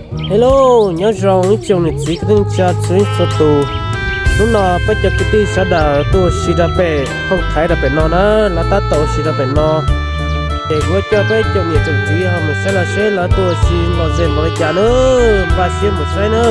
Hello, nyob zoo ib tsoom niam txiv kwv tij neej tsa txhua leej txhua tus. Hnub no peb cov kwv tij sawv daws tuaj ua si rau pem hoob thaiv rau pem no na, lawv tab tom ua si rau pem no. Ces kuv coj peb cov niam tsoom txiv ho mus saib lawv seb lawv tuaj ua si lom zem npaum li cas na, npaj siab mus saib na.